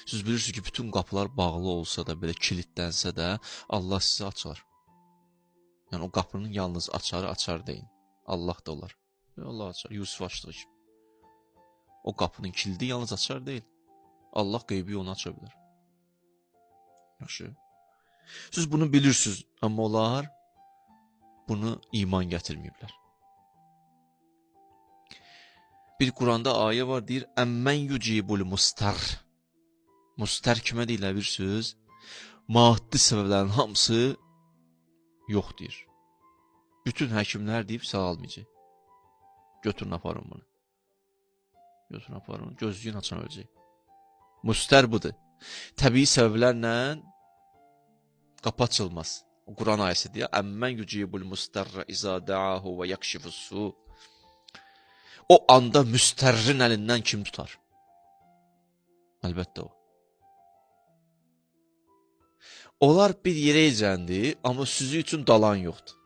Siz bilirsiniz ki, bütün qapılar bağlı olsa da, belə kilidlənsə də, Allah sizə açar. Yəni, o qapının yalnız açarı açar deyin. Allah da olar. Allah açar. Yusuf açdığı kimi. O qapının kilidi yalnız açar deyil. Allah qeybi onu aça bilər. Yaxşı. Siz bunu bilirsiniz, amma onlar bunu iman gətirməyiblər. Bir Quranda ayə var, deyir, Əmmən yucibul mustar. Mustar kimə deyirlər bir söz? Maddi səbəblərin hamısı yox deyir. Bütün həkimlər deyib sağalmayacaq. Götürün, aparın bunu. Götürün, aparın. Gözlüyün açan öləcək. Müstər budur. Təbii səbəblərlə qapı açılmaz. O Quran ayəsidir ya. Əmmən yucibul mustarra izə da'ahu və yakşifusu. O anda müstərrin əlindən kim tutar? Əlbəttə o. Onlar bir yerə icəndi, amma süzü üçün dalan yoxdur.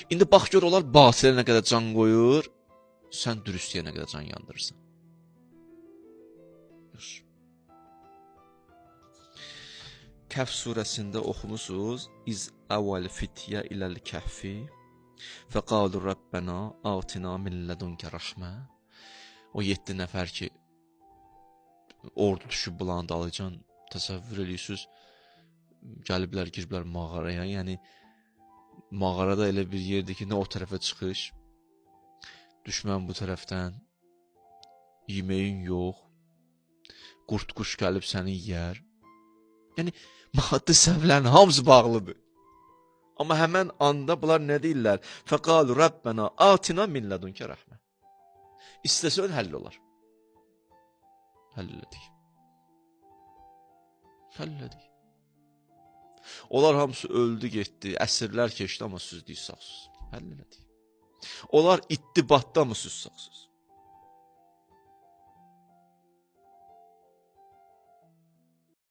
İndi bax gör, onlar batilə nə qədər can qoyur, sən dürüstlüyə nə qədər can yandırırsan. Yaxşı. Kəhf surəsində oxumusunuz. İz əvəl fityə iləl kəhfi fəqalu rəbbənə atina min lədunkə rəhmə. O 7 nəfər ki, ordu düşüb bulanı dalıcan, təsəvvür edirsiniz, gəliblər, giriblər mağaraya. Yəni, mağarada elə bir yerdir ki, nə o tərəfə çıxış, düşmən bu tərəfdən, yeməyin yox, qurt quş gəlib səni yeyər. Yəni, maddi səbəblərin hamısı bağlıdır. Amma həmən anda bunlar nə deyirlər? Fəqalu rəbbənə atina min lədunkə rəhmə. İstəsə həll olar. Həll elədik. Həll elədik. Onlar hamısı öldü, getdi, əsrlər keçdi, amma siz deyir sağsız. Həll elədik. Onlar itdi, batdı, amma siz sağsız.